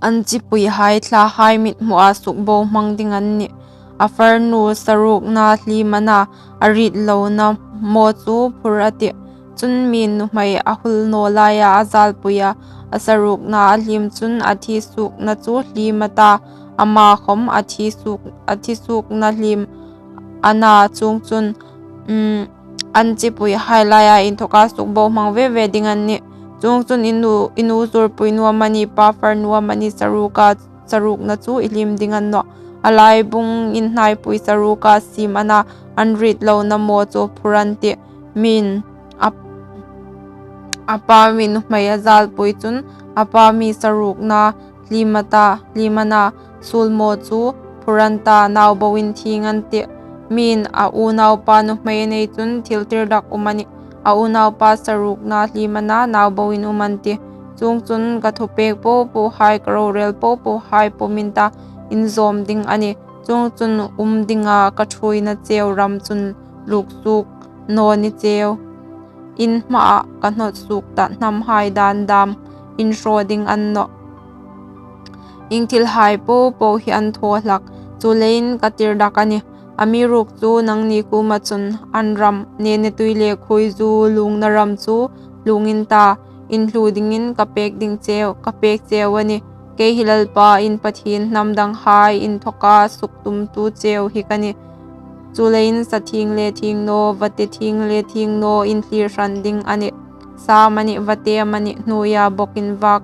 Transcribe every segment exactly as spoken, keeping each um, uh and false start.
an chipuihai thlahai mithmua sukbohmang ding an nih. A farnu sarukna hlim a na, a rit lona maw chu phur a tih. Chun mi'n nuhmei a hul naw laia a zalpuia, a sarukna a hlim chun a thi suokna chu hlim a ta, ama khom a thi suok, a thi suokna hlim a na, chuongchun, um, an chipuihai laia inthoka sukbohmang ve ve ding an nih. Chuongchun i nu, i nu zurpuinu amani, pa farnu amani saruka, sarukna chu i hlim ding a ni nawh. A laibung inhnaipui saruka siem a na, an rit lona maw chu phur an tih. Mi'n a, a pa mi nuhmei a zalpui chun a pa mi sarukna hlim a ta, hlim a na, suol maw chu phur an ta, nau boin thieng an tih. Mi'n a unaupa nuhmei a nei chun thil tirdak um a nih. A unaupa sarukna hlim a na, nau boin um an tih. Chuongchun ka thupek po pohai, ka rorel po pohai pumin ta inzawm ding a nih. Chuongchun um dinga ka ṭhuoina cheu ram chun luksuok naw ni cheu. In hmaa ka hnawt suok ta hnamhai dan dam in hraw ding a ni nawh. Ieng thilhai po po hi an thaw hlak, chuleiin ka tirdak a nih. Amiruokchu nangni kuoma chun an ram, nene tui le khuoizu luongna ram chu luong in ta, in hluo dingin ka pek ding cheu, ka pek cheu a nih. Kei hi Lalpa in Pathien, hnam danghai inthoka suktumtu cheu hi ka nih. Chuleiin sa thieng le thieng naw, vate thieng le thieng naw in thlir hran ding a nih. Sa amani, vate amani, hnuoia bawkin vak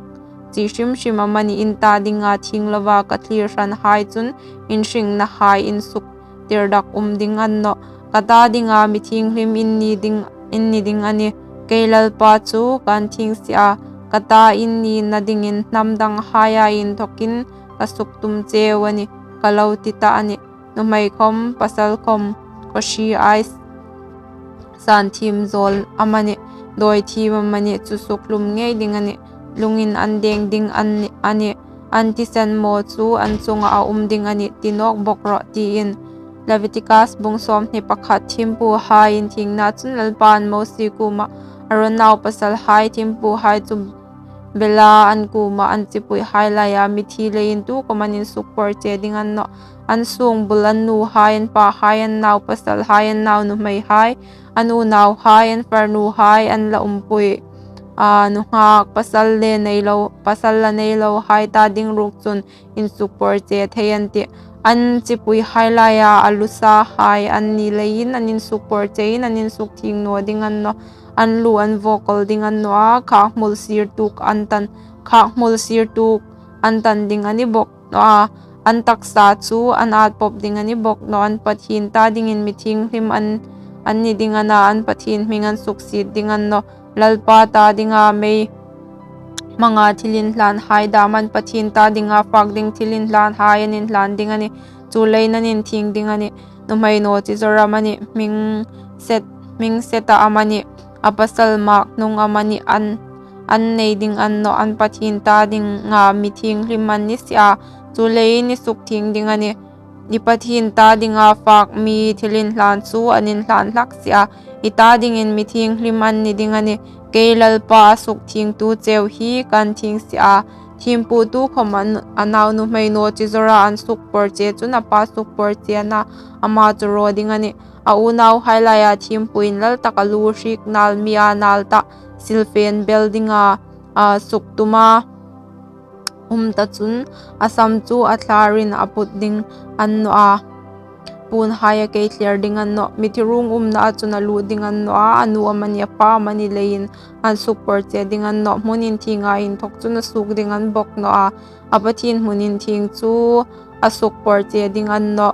chi hrim hrim amani in ta dinga thieng loa ka thlir hranhai chun in hringnahai in suk tirdak um ding a ni nawh. Ka ta dinga mi thienghlim in ni ding, in ni ding a nih. Kei Lalpa chu kan thieng si a, ka ta in nina dingin hnam danghaia inthokin ka suktum cheu a nih, ka lo ti ta a nih. Nuhmei khom, pasal khom, khawhri ai san thiem zawl amani, dawi thiem amani chu sukhlum ngei ding a nih. Lungin an deng ding an ni, a nih. An thisen maw chu an chunga a um ding a nih, ti nawk bawk rawh, tiin. Leviticus bung sawmhni pakhat. Thiempuhai inthiengna chun Lalpa'n Mosie kuoma, Aron naupasalhai thiempuhai chu bela an kuoma an chipuihai laia mithi leiin tukhom an insukporche ding a ni nawh. An sungbul, an nuhai, an pahai, an naupasalhai, an naunuhmeihai, an unauhai, an farnuhai, an la umpui, a, nunghak pasal le nei lo, pasal la nei lohai ta ding ruok chun insukporche thei an tih. An chipuihai laia a lusahai an ni leiin an insukporchein an insukthieng naw ding a ni nawh. An lu an vawkawl ding a ni nawh a, khakhmul sir tuok an tan, khakhmul sir tuok an tan ding a ni bawk nawh a, an taksa chu an at pawp ding a ni bawk nawh. An Pathien ta dingin mi thienghlim an, an ni ding a na, an Pathien hming an suksiet ding a ni nawh. Lalpa ta dinga mei hmanga thilinhlanhai dam, an Pathien ta dinga fak ding thilinhlanhai an inhlan ding a nih. Chuleiin an inthieng ding a nih. Nuhmei naw chi zawra amani, hming set, hming seta amani, a pasal mak hnung amani an, an nei ding a ni nawh. An Pathien ta dinga mi thienghlim an ni si a, chuleiin i sukthieng ding a nih. I Pathien ta dinga fak mi thilinhlan chu an inhlan hlak si a, i ta dingin mi thienghlim an ni ding a nih. Kei Lalpa a sukthiengtu cheu hi kan thieng si a. Thiempu tukhom an, a naunuhmei naw chi zawra an sukporche chun a pa sukporche a na, ama chu raw ding a nih. A unauhai laia thiempuin lal taka lu, hriek nal mia nal ta, silfen bel dinga, a, suktuma um ta chun a sam chu a thlarin a put ding a ni nawh a, puonhai a keithler ding a ni nawh. Mithi ruong umnaa chun a lut ding a ni nawh a, a nu amani, a pa amani leiin an sukporche ding a ni nawh. Hmun inthienga inthok chun a suok ding a ni bawk nawh a, a Pathien hmun inthieng chu a sukporche ding a ni nawh.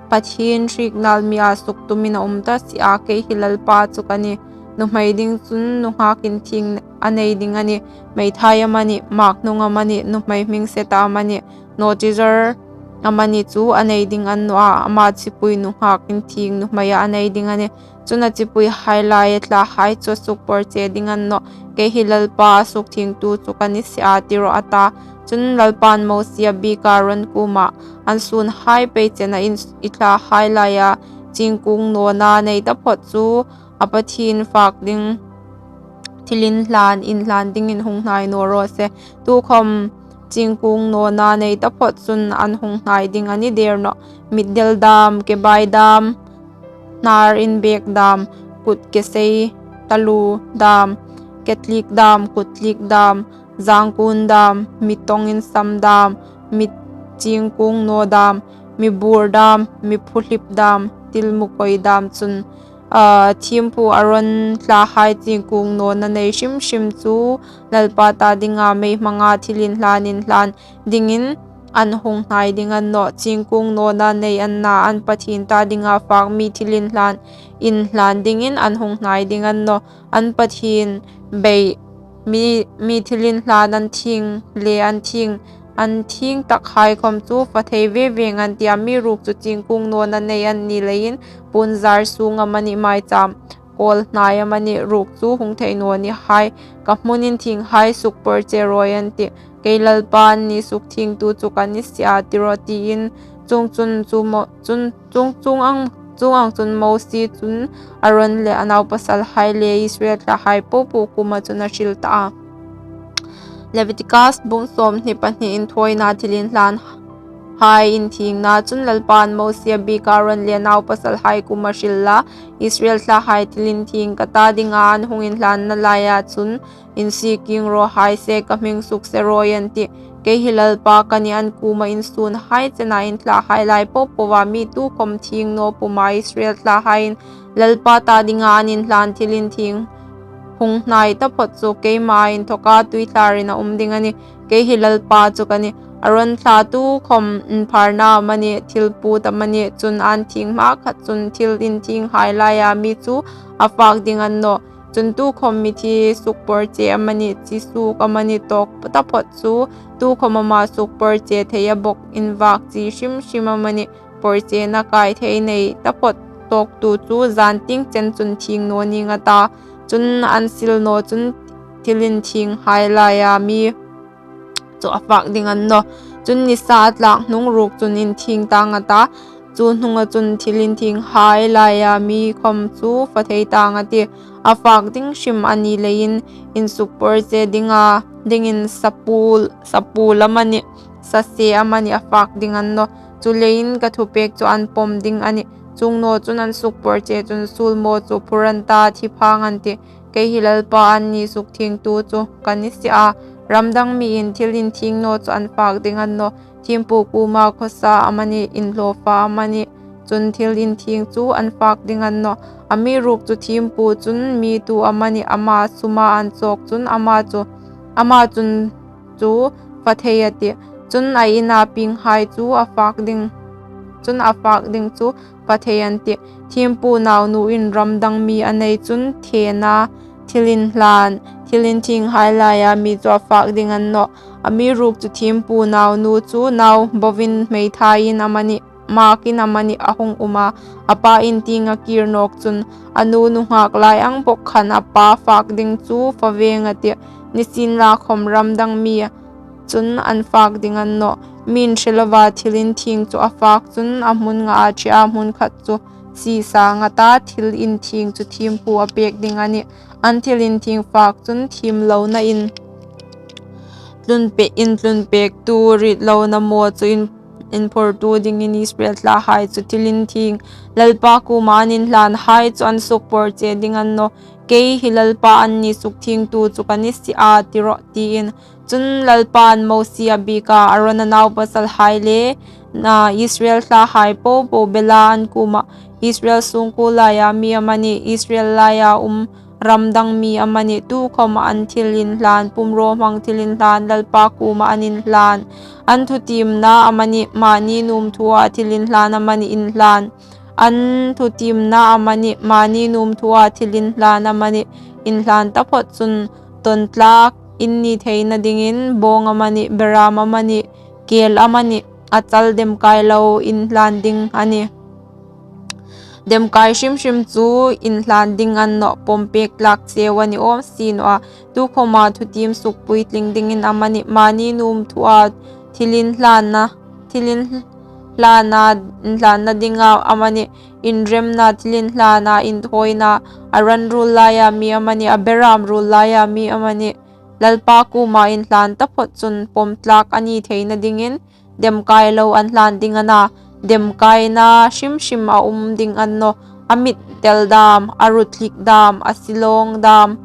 Pathien hriek nal mia suktumin a um ta si a, kei hi Lalpa chu ka nih. Nuhmei ding chun nunghak inthieng a nei ding a nih. Meithai amani, mak hnung amani, nuhmei hming seta amani, naw chi zawr amani chu a nei ding a ni nawh a, ama chipui nunghak inthieng nuhmeia a nei ding a nih. Chun a chipuihai laia thlahai chu a sukporche ding a ni nawh. Kei hi Lalpa a sukthiengtu chu ka ni si a, ti rawh, a ta. Chun Lalpa'n Mosie a bieka Aron kuoma, an sunhai pei chena in, i thlahai laia chingkung nawna nei taphawt chu a Pathien fak ding thilinhlan inhlan dingin hung hnai naw raw se. Tukhom chingkung nawna nei taphot chun an hung hnai ding a ni der nawh. Mitdel dam, kebai dam, hnar inbek dam, kut kesei talu dam, ketlik dam, kutlik dam, zangkun dam, mi tong insam dam, mi chingkung naw dam, mi bur dam, mi phuhlip dam, thil mukoi dam chun, a, thiempu Aron thlahai chingkung nawna nei hrim hrim chu Lalpa ta dinga mei hmanga thil inhlan inhlan dingin an hung hnai ding a ni nawh. Chingkung nawna nei an na an Pathien ta dinga fak mi thil inhlan inhlan dingin an hung hnai ding a ni nawh. An Pathien bei mi, mi thil inhlan an thieng le an thieng, an thieng takhai khom chu fa thei ve ve ngan tih. Amiruokchu chingkung nawna nei an ni leiin puonzar sung amanih, maicham kawl hnai amanih ruok chu hung thei naw ni hai, ka hmun inthienghai sukporche rawi an tih. Kei Lalpa anni sukthiengtu chu ka ni si a, ti rawh, tiin. Chuongchun chu Mo-, chun, chung, chung ang, chuong ang chun Mosie chun Aron le a naupasalhai le Israel thlahai popo kuoma chun a hril ta a. Leviticus bung sawmhni pahni, inthawina thil inhlan hai inthiengna. Chun Lalpan Mosie bika Aron le a naupasalhai kuoma hril la, Israel thlahai thil inthieng ka ta dinga an hung inhlanna laia chun insiking raw hai se, ka hming sukse rawi an tih. Kei hi Lalpa ka nih. An kuoma insuon hai chena in thlahai lai popoa mi tukhom thieng naw puma Israel thlahaiin Lalpa ta dinga an inhlan thil inthieng hung hnai taphot chu keima inthoka tuithlarin a um ding a nih. Kei hi Lalpa chu ka nih. Aron thla tukhom inpharna amanih, thil put amanih, chun an thieng hmakhat chun thil inthienghai laia mi chu a fak ding a ni nawh. Chun tukhom mithi sukporche amanih, chi suok amanih tawk taphot chu tukhom ama sukporche thei a bawk, invak chi hrim hrim amanih, porchena kai thei nei taphot tawktu chu zan tieng chen chun thieng naw ning a ta. Chun an sil naw chun thil inthienghai laia mi chu a fak ding a ni nawh. Chun nisa a tlak hnung ruok chun inthieng tang a ta. Chu hnunga chun thil inthienghai laia mi khom chu fa thei tang a tih. A fak ding hrim a ni leiin insukporche dinga, dingin sapul, sapul amanih, sase amanih a fak ding a ni nawh. Chuleiin ka thupek chu an pawm ding a nih. Chuong naw chun an sukporche chun sulmaw chu phur an ta, thi phang an tih. Kei hi Lalpa anni sukthiengtu chu ka ni si a. Ram dang miin thil inthieng naw chu an fak ding a ni nawh. Thiempu kuoma khawsa amanih, inhlawfa amanih chun thil inthieng chu an fak ding a ni nawh. Amiruokchu thiempu chun mi tu amanih, ama suma an chawk chun ama chu, ama chun chu fa thei a tih. Chun a ina pienghai chu a fak ding, chun a fak ding chu fa thei an tih. Thiempu naunuin ram dang mi a nei chun thena thil inhlan, thil inthienghai laia mi chu a fak ding a ni nawh. Amiruokchu thiempu naunu chu nau bovin hmeithaiin amanih, makin amanih a hung um a, a pa in tieng a kir nawk chun a nu nunghak lai ang bawk khan a pa fak ding chu fa veng a tih. Nisienlakhom ram dang mi chun an fak ding a ni nawh. Mi'n hre lova thil inthieng chu a fak chun a hmun nga a ṭhea hmun khat chu sie sang a ta, thil inthieng chu thiempu a pek ding a nih. An thil inthieng fak chun thiem lona in tlun pe, in tlun pektu rit lona maw chu in, in phurtu dingin Israel thlahai chu thil inthieng Lalpa kuoma an inhlanhai chu an sukporche ding a ni nawh. Kei hi Lalpa anni sukthiengtu chu ka ni si a, ti rawh, tiin. Chun Lalpan Mosie a bika Aron a naupasalhai le, na, Israel thlahai popo bela an kuoma, Israel sungkuo laia mi amanih, Israel laia um ram dang mi amanih, tukhom an thil inhlan, pumrawhmang thil inhlan Lalpa kuoma an inhlan, an thutiemna amanih, mani nuom thua thil inhlan amanih inhlan, an thutiemna amanih, mani nuom thua thil inhlan amanih inhlan taphot chun, tawn tlak in ni theina dingin bawng amanih, beram amanih, kel amanih a chal demkai lo inhlan ding a nih. Demkai hrim hrim chu inhlan ding a ni nawh, pawm pek tlak cheu a ni awm si naw a. Tukhoma thutiem suk puitling dingin amanih, mani nuom thua thil inhlanna, thil inhlanna, inhlanna dinga amanih, inremna thil inhlanna, inthawina, Aron ruol laia mi amanih, a beram ruol laia mi amanih, Lalpa kuoma inhlan taphot chun pawm tlak a ni theina dingin demkai lo an hlan ding a na, demkaina hrim hrim a um ding a ni nawh. A mit tel dam, a rut hlik dam, a silawng dam,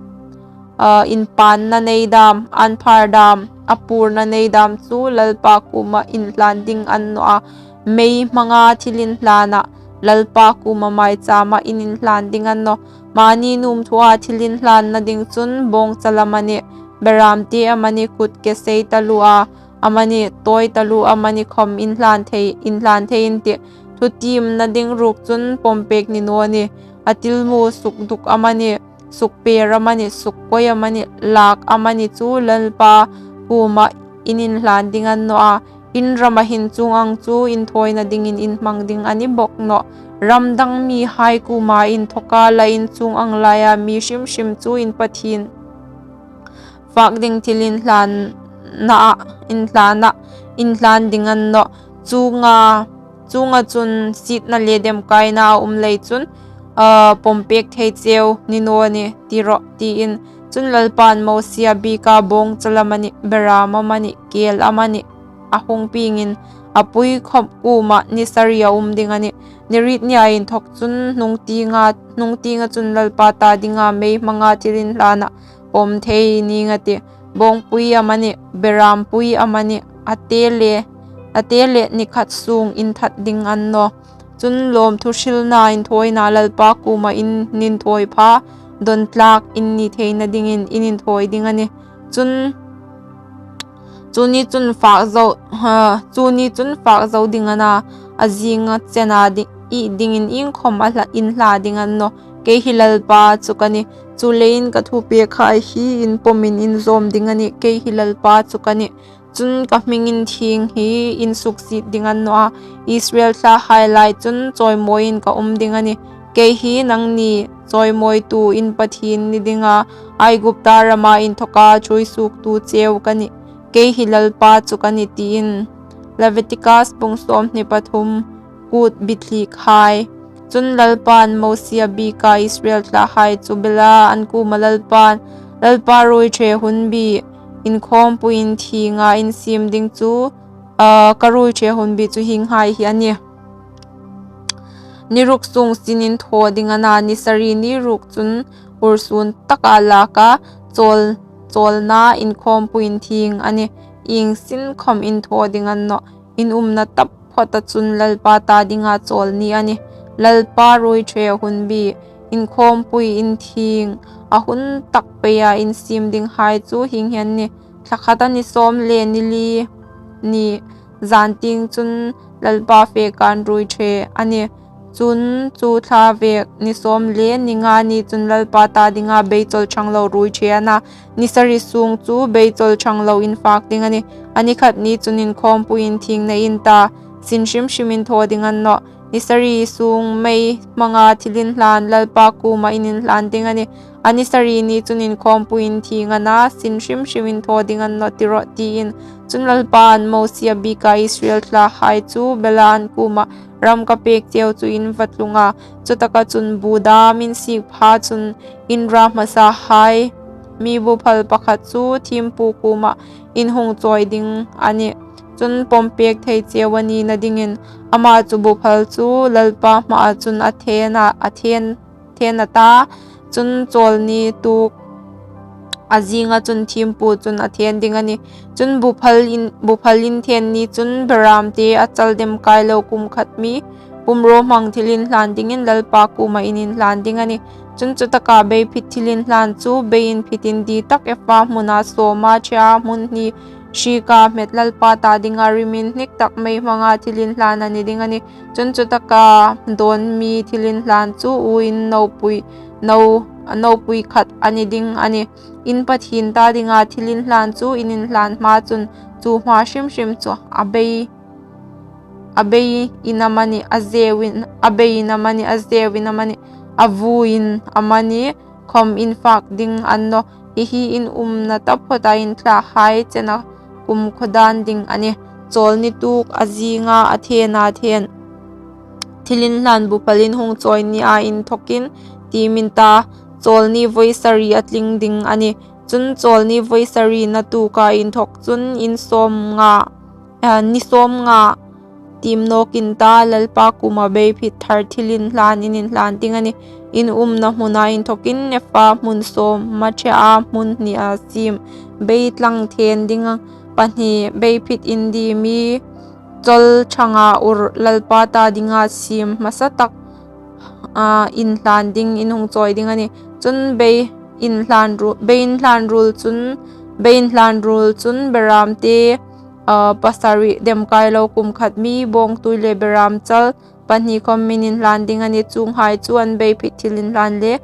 a, inpanna nei dam, an phar dam, a purna nei dam chu Lalpa kuoma inhlan ding a ni nawh a. Mei hmanga thil inhlana Lalpa kuoma maichama in inhlan ding a ni nawh. Mani nuom thua thil inhlanna ding chun bawngchal amanih, beramte amanih, kut ke sei taluo amanih, tawi taluo amanih khawm inhlan thei, inhlan thei in tih. Thutiemna ding ruok chun pawmpek ni naw nih. A tilmu sukduk amanih, sukper amanih, sukkoi amanih, lak amanih chu Lalpa kuoma in inhlan ding a ni nawh a. In rama hin chuong ang chu inthawina dingin in hmang ding a ni bawk nawh. Ram dang mihai kuoma inthawka la in chuong ang laia mi hrim hrim chu in Pathien fak ding thil inhlanna, inhlana, inhlan ding a ni nawh. Chuonga, chuonga chun sietna le demkaina a um lei chun, a, pawmpek thei cheu ni naw nih, ti rawh, tiin. Chun Lalpan Mosie a biek a, bawngchal amanih, beram amanih, kel amanih a hung piengin a pui khawp kuoma ni sari a um ding a nih. Ni riet nia inthawk chun hnung tienga, hnung tienga chun Lalpa ta dinga mei hmanga thil inhlana pawm thei ning a tih. Bawngpui amanih, berampui amanih, a te le, a te le ni khat sung inthat ding a ni nawh. Chun lawmthu hrilna inthawina Lalpa kuoma in inthawi pha, dawn tlak in ni theina dingin in inthawi ding a nih. Chun, chu ni chun fak zo, ha, chu ni chun fak zo ding a na, a zinga chena di, ih dingin iengkhawm a hla, in hla ding a ni nawh. Kei hi Lalpa chu ka nih. Chuleiin ka thupekhai hi in pawmin in zawm ding a nih. Kei hi Lalpa chu ka nih. Chun ka hming inthieng hi in suksiet ding a ni nawh a, Israel thlahai lai chun chawimawiin ka um ding a nih. Kei hi nangni chawimawitu in Pathien ni dinga, Aigupta rama inthawka ṭhuoi suoktu cheu ka nih. Kei hi Lalpa chu ka nih, tiin. Leviticus bung sawmhni pathum, kut bithlikhai. Chun Lalpan Mosie a biek a, Israel thlahai chu bela an kuoma Lalpan, Lalpa ruoiṭhe hunbi, inkhawmpui inthienga in siem ding chu, a, ka ruoiṭhe hunbi chu hienghai hi a nih. Ni ruk sung sin in thaw ding a na, ni sari ni ruk chun ursun taka laka chawl, chawlna inkhawmpui inthieng a nih. Ieng sin khawm in thaw ding a ni nawh. In umna taphota chun Lalpa ta dinga chawl ni a nih. Lalpa ruoiṭhe hunbi, inkhawmpui inthieng, a hun tak peia in siem dinghai chu hieng hi an nih. Thla khata ni sawm le ni li ni zantieng chun Lalpa fek an ruoiṭhe a nih. Chun chu thla vek ni sawm le ni nga ni chun Lalpa ta dinga beichawl ṭhang lo ruoiṭhe a na, ni sari sung chu beichawl ṭhang lo in fak ding a nih. A ni khat ni chun inkhawmpui inthieng nei in ta, sin hrim hrim in thaw ding a ni nawh. Ni sari sung mei hmanga thil inhlan Lalpa kuoma in inhlan ding a nih. A ni sari ni chun inkhawmpui inthieng a na, sin hrim hrim in thaw ding a ni nawh, ti rawh, tiin. Chun Lalpan Mosie a biek a, Israel thlahai chu bela an kuoma ram ka pek cheu chu in va tlung a. Chutaka chun bu dam in sik pha chun in ra hmasahai mi buphal pakhat chu thiempu kuoma in hung chawi ding a nih. Chun pawmpek thei cheu a nina dingin ama chu buphal chu Lalpa hmaa chun a then a, a then, then a ta. Chun chawl ni tuk a zinga chun thiempu chun a then ding a nih. Chun buphal in, buphal in then ni chun beramte a chal demkai lo kum khat mi pumrawhmang thil inhlan dingin Lalpa kuoma in inhlan ding a nih. Chun chutaka beiphit thil inhlan chu bei inphit indi tak efa hmuna sawma ṭhea hmun hni hrika hmet Lalpa ta dinga rim inhnik tak mei hmanga thil inhlan a ni ding a nih. Chun chutaka dawn mi thil inhlan chu uoin nopui, no, nopui khat a ni ding a nih. In Pathien ta dinga thil inhlan chu in inhlan hma chun chu hma hrim hrim chu a bei, a beiin amanih, a zeuin, a beiin amanih, a zeuin amanih, a vuoin amanih khawm in fak ding a ni nawh. Hi hi in umna taphota in thlahai chena kumkhaw dan ding a nih. Chawl ni tuk a zinga a then a then thil inhlan buphal in hung chawi nia inthawkin tiem in ta, chawl ni vawi sari a tling ding a nih. Chun chawlni vawi sarina tuka inthok chun in sawmnga, a, ni sawmnga tiem nawk in ta, Lalpa kuoma beiphit thar thilinhlan in inhlan ding a nih. In umna hmuna inthokin efa hmun sawm, mathea hmun hnia siem, bei tlang then ding pahni, beiphit indi mi chawl thanga ur, Lalpa ta dinga siem hmasa tak, a, inhlan ding in hung chawi ding a nih. Chun bei inhlan ru-, bei inhlan rul chun, bei inhlan rul chun beramte, a, pasari, demkai lo kum khat mi, bawngtui le beram chal pahni khawm in inhlan ding a nih. Chuonghai chu an beiphit thilinhlan le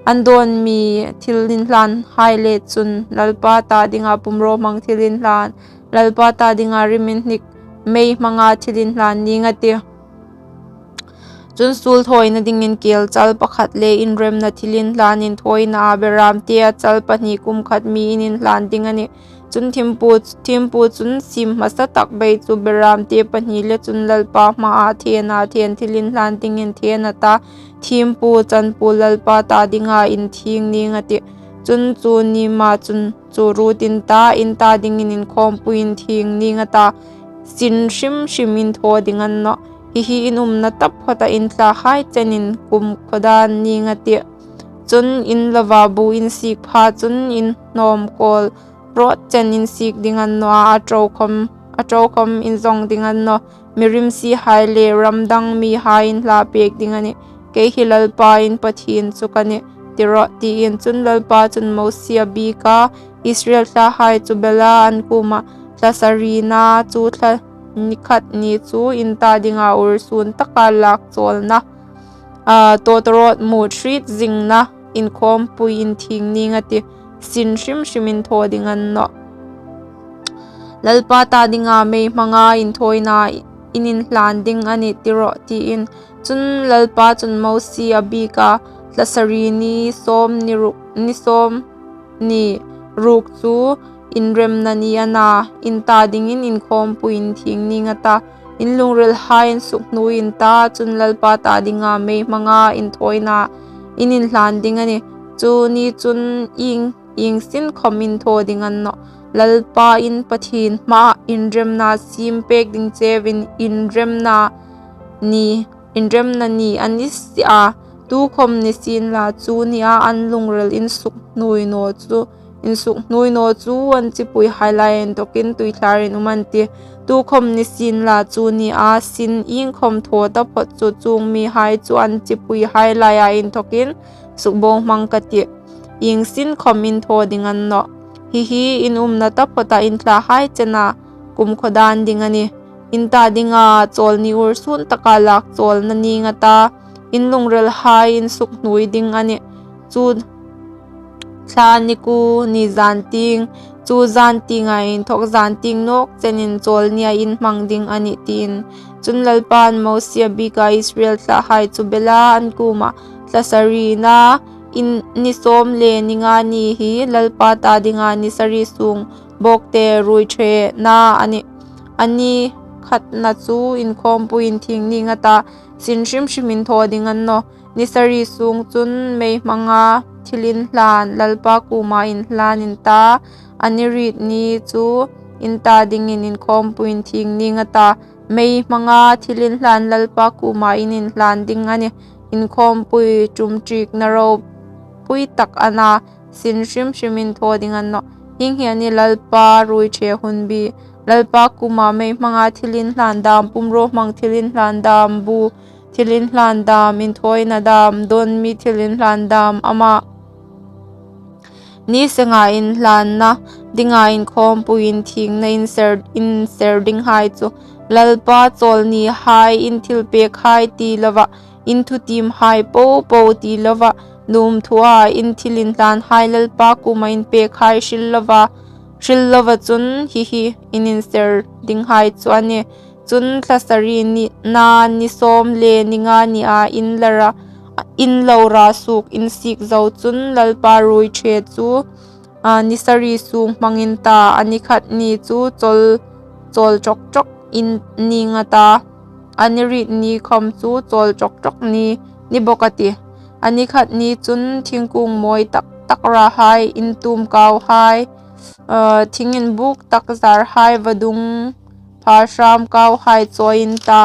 an dawn mi thilinhlanhai le chun Lalpa ta dinga pumrawhmang thilinhlan, Lalpa ta dinga rim inhnik mei hmanga thilinhlan ning a tih. Chun suol thawina dingin kelchal pakhat le inremna thilinhlan inthawina a beramte a chal pahni kum khat mi in inhlan ding a nih. Chun thiempu, thiempu chun siem hmasa tak bei chu beramte pahni le chun Lalpa hmaa thena then thilinhlan dingin then a ta, thiempu chanpu Lalpa ta dinga inthieng ning a tih. Chun chu ni ma chun chu ruot in ta, in ta dingin inkhawmpui inthieng ning a ta, sin hrim hrim inthaw ding a ni nawh. Hi hi in umna taphawta in thlahai chenin kumkhaw dan ning a tih. Chun in lova bu in sik pha chun in hnawm kawl rawt chen in sik ding a ni nawh a, a ṭo khawm, a ṭo khawm in zawng ding a ni nawh. Mi rimsihai le ram dang mihai in hla pek ding a nih. Kei hi Lalpa in Pathien chu ka nih, ti rawh, tiin. Chun Lalpa chun Mosie a biek a, Israel thlahai chu bela an kuoma thla sarina chu thla ni khat ni chu in ta dinga ursun taka lak chawlna, a, tawtawrawt mut hriet zingna inkhawmpui inthieng ning a tih, sin hrim hrim inthaw ding a ni nawh. Lalpa ta dinga mei hmanga inthawina in inhlan ding a nih, ti rawh, tiin. Chun Lalpa chun Mosie a biek a, thla sari ni sawm ni ruk, ni sawm ni ruk chu inremna ni a na, in ta dingin inkhawmpui inthieng ning a ta, in lungril hai in suk hnuoi in ta, chun Lalpa ta dinga mei hmanga inthawina in inhlan ding a nih. Chu ni chun ieng, ieng sin khawm inthaw ding a ni nawh. Lalpa in Pathien hmaa inremna siem pek ding cheuin inremna ni, inremna ni a ni si a, tukhawm ni sienla chu nia an lungril in suk hnuoi naw chu, in suk hnuoi naw chu an chipuihai laia inthokin tuithlar in um an tih. Tukhawm ni sienla chu nia sin iengkhawm thaw taphawt chu chuong mihai chu an chipuihai laia inthokin suk bohmang ka tih. Ieng sin khawm inthaw ding a ni nawh. Hi hi in umna taphawta in thlahai chena kumkhaw dan ding a nih. In ta dinga chawlni ursun taka lak chawlna ning a ta, in lungril hai in suk hnuoi ding a nih. Chu thla ni kuo ni zan tieng, chu zan tienga inthok zan tieng nawk chenin chawlnia in hmang ding a nih, tiin. Chun Lalpan Mosie a biek a, Israel thlahai chu bela an kuoma thla sarina in ni sawm le ni nga ni hi Lalpa ta dinga ni sari sung bawkte ruoiṭhena a nih. A ni khatna chu inkhawmpui inthieng ning a ta, sin hrim hrim inthaw ding a ni nawh. Ni sari sung chun mei hmanga thilinhlan Lalpa kuoma inhlan in ta, a ni riet ni chu in ta dingin inkhawmpui inthieng ning a ta, mei hmanga thilinhlan Lalpa kuoma in inhlan ding a nih. Inkhawmpui ṭum ṭiekna ropui tak a na, sin hrim hrim inthaw ding a ni nawh. Hieng hi a nih Lalpa ruoiṭhe hunbi. Lalpa kuoma mei hmanga thilinhlan dam, pumrawhmang thilinhlan dam, bu thilinhlan dam, inthawina dam, dawn mi thilinhlan dam, ama ni senga inhlanna dinga inkhawmpui inthiengna inser, inser dinghai chu, Lalpa chawlnihai in thilpekhai ti lova, in thutiemhai popo ti lova, nuom thua in thilinhlanhai Lalpa kuoma in pekhai hril lova, hril lova chun hi hi in inser dinghai chu a nih. Chun thla sari ni, na ni sawm le ni nga nia in lara, in lo ra suok in sik zo chun Lalpa ruoiṭhe chu, a, ni sari sung hmang in ta, a ni khat ni chu chawl, chawl ṭawk ṭawk in ning a ta, a ni riet ni khawm chu chawl ṭawk ṭawk ni, ni bawk a tih. A ni khat ni chun thingkung mawi tak tak rahai, intum kauhai, eh, thing inbuk tak zarhai, vadung pha hram kauhai chawi in ta.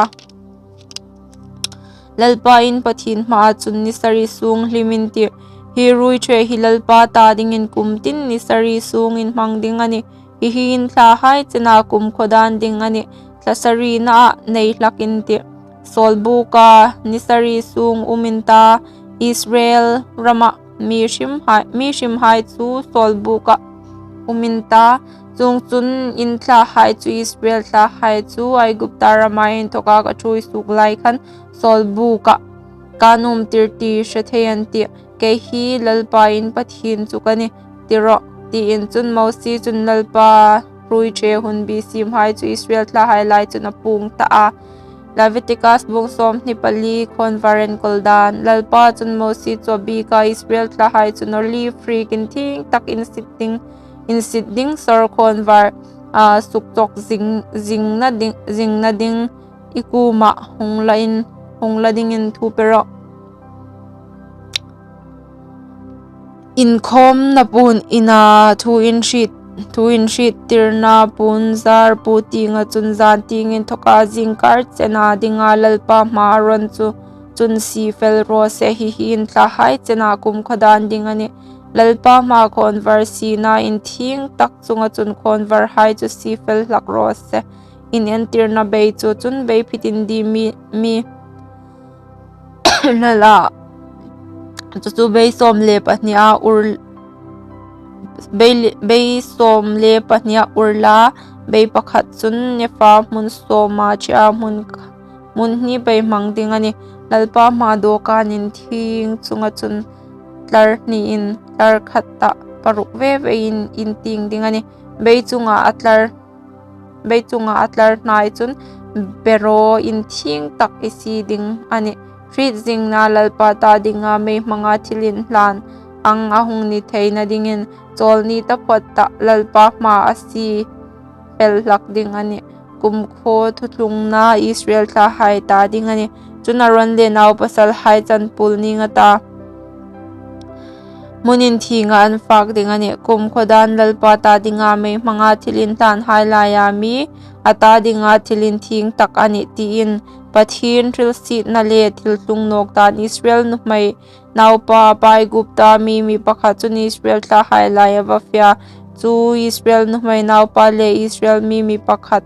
Lalpa in Pathien hmaa chun ni sari sung hlim in tir. Hi ruoiṭhe hi Lalpa ta dingin kum tin ni sari sung inhmang ding a nih. Hi hi in thlahai chena kumkhaw dan ding a nih. Thla sarina ah nei hlak in tir. Sawlbuka ni sari sung um in ta, Israel rama mi hrimhai, mi hrimhai chu sawlbuka um in ta. Chuongchun in thlahai chu, Israel thlahai chu Aigupta rama inthoka ka ṭhuoi suok lai khan sawlbuka ka nuom tir ti hre thei an tih. Kei hi Lalpa in Pathien chu ka nih, ti rawh, tiin. Chun Mosie chun Lalpa ruoiṭhe hunbi siemhai chu Israel thlahai lai chun a puong ta a. Leviticus bung sawmhni pali, khawnvar enkawl dan. Lalpa chun Mosie chu a biek a, Israel thlahai chun olive rik inthieng tak insit ding, insit ding sawr khawnvar, a, sukchawk zing, zingna ding, zingna ding i kuoma hung la in, hung la dingin thu pe rawh. Inkhawmna puon ina thu inhriet, thu inhriettirna puon zar puo tienga chun zan tieng inthoka zingkar chena dinga Lalpa hmaa Aron chu chun sie fel raw se. Hi hi in thlahai chena kumkhaw dan ding a nih. Lalpa hmaa khawnvar siena inthieng tak chunga chun khawnvarhai chu sie fel hlak raw se. In entirna bei chu chun bei phit in di mi, mi la la. Chu chu bei sawm le pahnia ur, bei, bei sawm le pahnia ur la, bei pakhat chun efa hmun sawma ṭhea hmun, hmun hni bei hmang ding a nih. Lalpa hmaa dawkan inthieng chunga chun tlar hni in, tlar khat ta paruk ve ve in, in tieng ding a nih. Bei chunga a tlar, bei chunga a tlar hnai chun beraw inthieng tak i sie ding a nih. Hriet zingna Lalpa ta dinga mei hmanga thil inhlan ang a hung ni theina dingin chawlni taphawt ta Lalpa hmaa a sie fel hlak ding a nih. Kumkhaw thuthlungna Israel thlahai ta ding a nih. Chun Aron le naupasalhai chanpuol ning a ta hmun inthienga an fak ding a nih. Kumkhaw dan Lalpa ta dinga mei hmanga thil inhlanhai laia mi a ta dinga thil inthieng tak a nih, tiin Pathien hrilsietna le thil tlung nawk dan Israel nuhmei naupa, a pa Aigupta mi mi pakhat chun Israel thlahai laia va fia chu Israel nuhmei naupa le Israel mi mi pakhat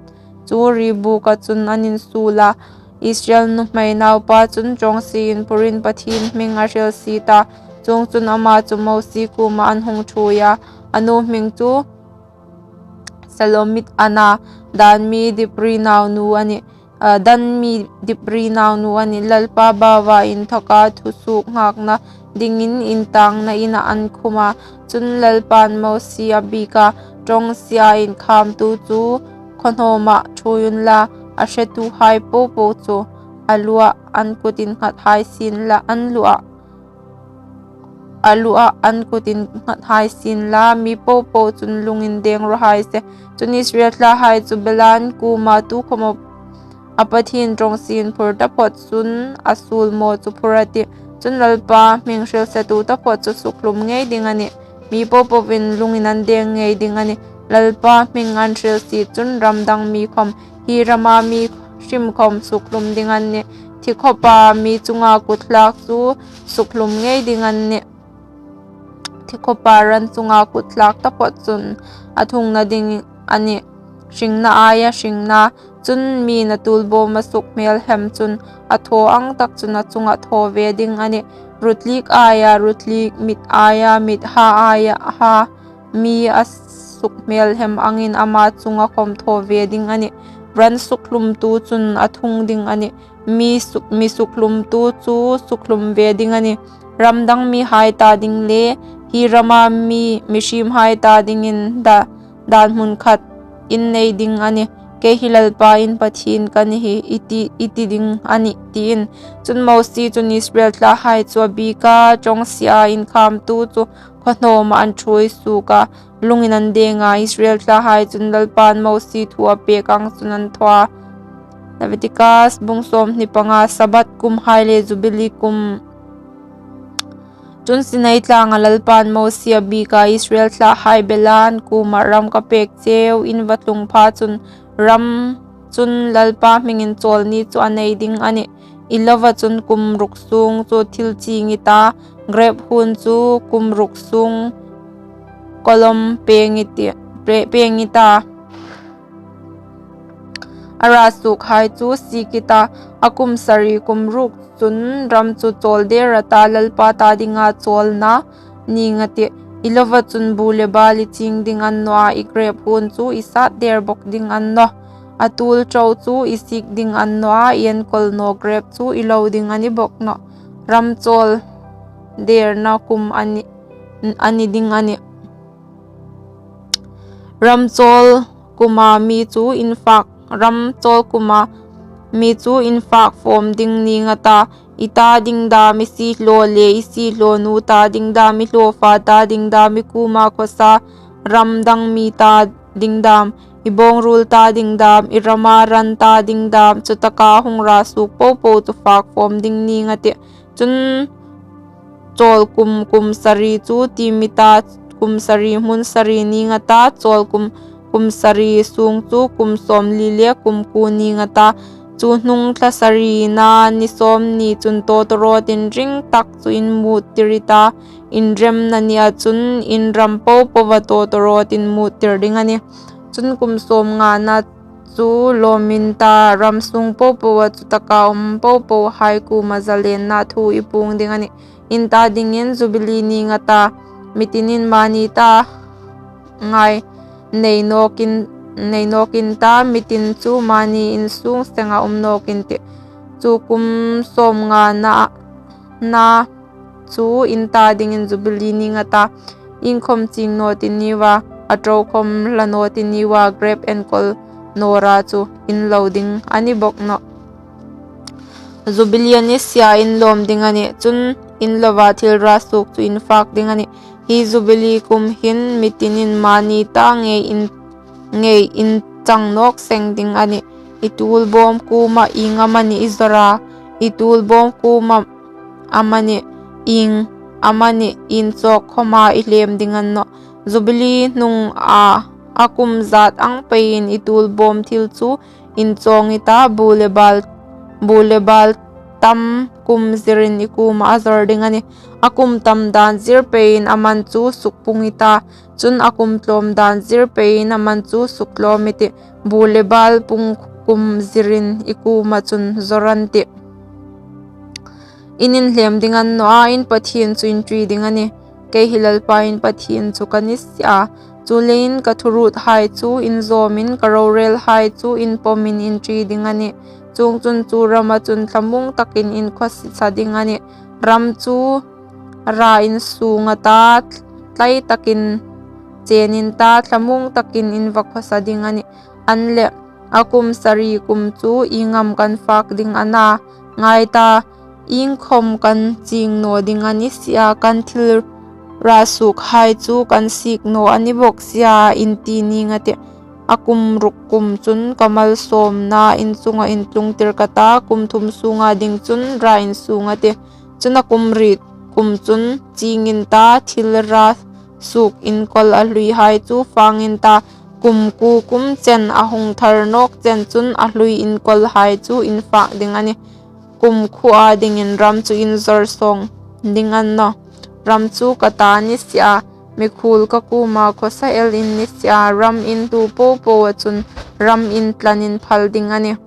chu ribuka chun an insuol a. Israel nuhmei naupa chun ṭawngsie inphurin Pathien hming a hrilsiet a. Chuongchun ama chu Mosie kuoma an hung ṭhuoi a. A nu hming chu Selomit a na, Dan mi Dibri naunu a nih, a, Dan mi Dibri naunu a nih. Lalpa baua inthoka thusuok nghakna dingin intangna ina an khum a. Chun Lalpan Mosie a biek a, ṭawngsie inkhamtu chu khaw hnawma ṭhuoi unla, a hretuhai popo chu a lua an kut innghat hai sien la, an lua, a lua an kut innghat hai sien la, mi popo chun lung indeng raw hai se. Chun Israel thlahai chu belan kuoma tukhawm a Pathien ṭawngsie inphur taphawt chun a suol maw chu phur a tih. Chun Lalpa hming hrilsetu taphawt chu sukhlum ngei ding a nih. Mi popoin lungin an deng ngei ding a nih. Lalpa hming an hrilsiet chun ram dang mi khawm, hi rama mi hrim khawm sukhlum ding an nih. Thi khawpa mi chunga kut hlak chu sukhlum ngei ding an nih. Thi khawpa ran chunga kut hlak taphawt chun a thungna ding a nih. Hringna aia hringna, chun mi'n a tuolbawm a suk hmel hem chun a thaw ang tak chun a chungah thaw ve ding a nih. Rutlik aia rutlik, mit aia mit, ha aia ha, mi a suk hmel hem angin ama chunga khawm thaw ve ding a nih. Ran sukhlumtu chun a thung ding a nih. Mi suk, mi sukhlumtu chu sukhlum ve ding a nih. Ram dang mihai ta ding le hi rama mi, mihriemhai ta dingin da, dan hmun khat in nei ding a nih. Kei hi Lalpa in Pathien ka nih hi, i ti, i ti ding a nih, tiin. Chun Mosie chun Israel thlahai chu a biek a, ṭawngsie inkhamtu chu khaw hnawma an ṭhuoi suok a, lungin an deng a. Israel thlahai chun Lalpan Mosie thu a pek ang chun an thaw a. Leviticus bung sawmhni panga. Sabbath kumhai le Jubilee kum Chun Sinai tlanga Lalpan Mosie a biek a, Israel thlahai bela an kuoma, ram ka pek cheu in va tlung pha chun, ram chun Lalpa hmingin chawl ni chu a nei ding a nih. I lova chun kum ruk sung chu thil ching i ta, grep hun chu kum ruk sung kawlawm peng i ti, pe-, peng i ta. A ra sukhai chu sik i ta, a kum sari kum ruk chun ram chu chawl der a ta, Lalpa ta dinga chawlna ning a tih. I lova chun bu le bal i ching ding a ni naw a, i grep hun chu i sat der bawk ding a ni naw. A tul ṭo chu i sik ding a ni naw a, i enkawl naw grep chu i lo ding a ni bawk nawh. Ram chawl derna kum a ni, a ni ding a nih. Ram chawl kuma mi chu in fak, ram chawl kuma mi chu in fak fawm ding ning a ta, i ta ding dam, i siehlaw le i siehlawnu ta ding dam, i hlawfa ta ding dam, i kuoma khawsa ram dang mi ta ding dam, i bawngruol ta ding dam, i rama ran ta ding dam, chutaka hung ra suk po po chu fak fawm ding ning a tih. Chun chawl kum, kum sari chu tim i ta, kum sari hmun sari ning a ta, chawl kum, kum sari sung chu kum sawmli le kum kuo ning a ta. Chu hnung thla sarina ni sawmni chun tawtawrawt in ring tak chu in mut tir i ta, inremna nia chun in ram po poa tawtawrawt in mut tir ding a nih. Chun kum sawmngana chu lawm in ta, ram sung po poa chutaka um po pohai kuoma zalenna thu i puong ding a nih. In ta dingin Jubili ning a ta, mi tinin mani ta ngai nei nawk in, nei nawk in ta, mi tin chu mani in sung senga um nawk in tih. Chu kum sawmngana, na chu in ta dingin Jubili ning a ta, iengkhawm ching naw ti ni a, a ṭo khawm hla naw ti ni a, grep enkawl nawra chu in lo ding a ni bawk nawh. Jubili a ni sia in lawm ding a nih, chun in lova thil ra suk chu in fak ding a nih. Hi Jubili kum hin mi tinin mani ta ngei in, ngei in chang nawk seng ding a nih. I tul bawm kuoma ieng amanih i zawr a, i tul bawm kuoma amanih, ieng amanih inchawk khawma i hlem ding a ni nawh. Jubili hnunga a kum zat ang peiin i tul bawm thil chu inchawng i ta, bu le bal, bu le bal tam kum zirin i kuoma a zawr ding a nih. A kum tam dan zir peiin a man chu sukpung i ta, chun a kum tlawm dan zir peiin a man chu suktlawm i tih. Bu le bal pung kum zirin i kuoma chun zawr an tih. In inhlem ding a ni naw a, in Pathien chu in ṭi ding a nih. Kei hi Lalpa in Pathien chu ka ni si a. Chuleiin ka thuruothai chu in zawmin, ka rorelhai chu in pawmin in ṭi ding a nih. Chuongchun chu rama chun thlamuong takin in khawsa ding a nih. Ram chu ra in sung a ta, tlai takin chen in ta, thlamuong takin in va khawsa ding a nih. An leh, a kum sari kum chu ieng am kan fak ding a na? Ngai ta, iengkhawm kan ching naw ding a ni si a, kan thil ra sukhai chu kan sik naw a ni bawk si a, in ti ning a tih. A kum ruk kum chun ka malsawmna in chunga in tlung tir ka ta, kum thum sunga ding chun ra in sung a tih. Chun a kum riet kum chun ching in ta, thil ra suk inkawl a hluihai chu fang in ta, kum kuo kum chen a hung thar nawk chen chun a hlui inkawlhai chu in fak ding a nih. Kumkhuoa dingin ram chu in zawr sawng ding a ni nawh. Ram chu ka ta ni si a, mikhuol ka kuoma khawsa el in ni si a, ram in tu po poa chun ram in tlan in phal ding a nih.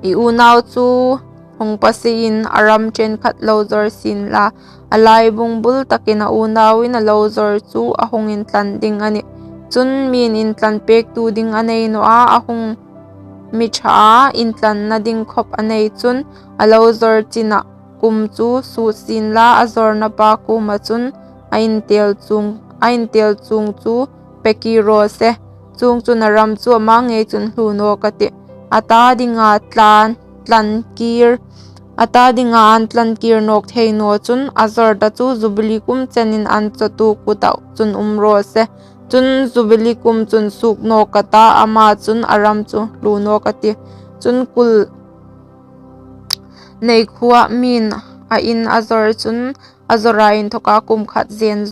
I unau chu hung pasie in a ram ṭhenkhat lo zawr sien la, a laibung bul takin a unauin a lo zawr chu a hung intlan ding a nih. Chun mi'n intlan pektu ding a nei naw a, a hung mi ṭha a, intlanna ding khawp a nei chun a lo zawr china kum chu sut sien la, a zawrna pa kuoma chun a intel chuong, a intel chuong chu pe kir raw se. Chuongchun a ram chu ama ngei chun hluo nawk a tih. A ta dinga tlan, tlan kir, a ta dinga an tlan kir nawk thei naw chun a zawr ta chu Jubili kum chenin an chawtu kuta chun um raw se. Chun Jubili kum chun suok nawk a ta, ama chun a ram chu hluo nawk a tih. Chun kul nei khuoa mi'n a in a zawr chun a zawra inthawka kum khat zen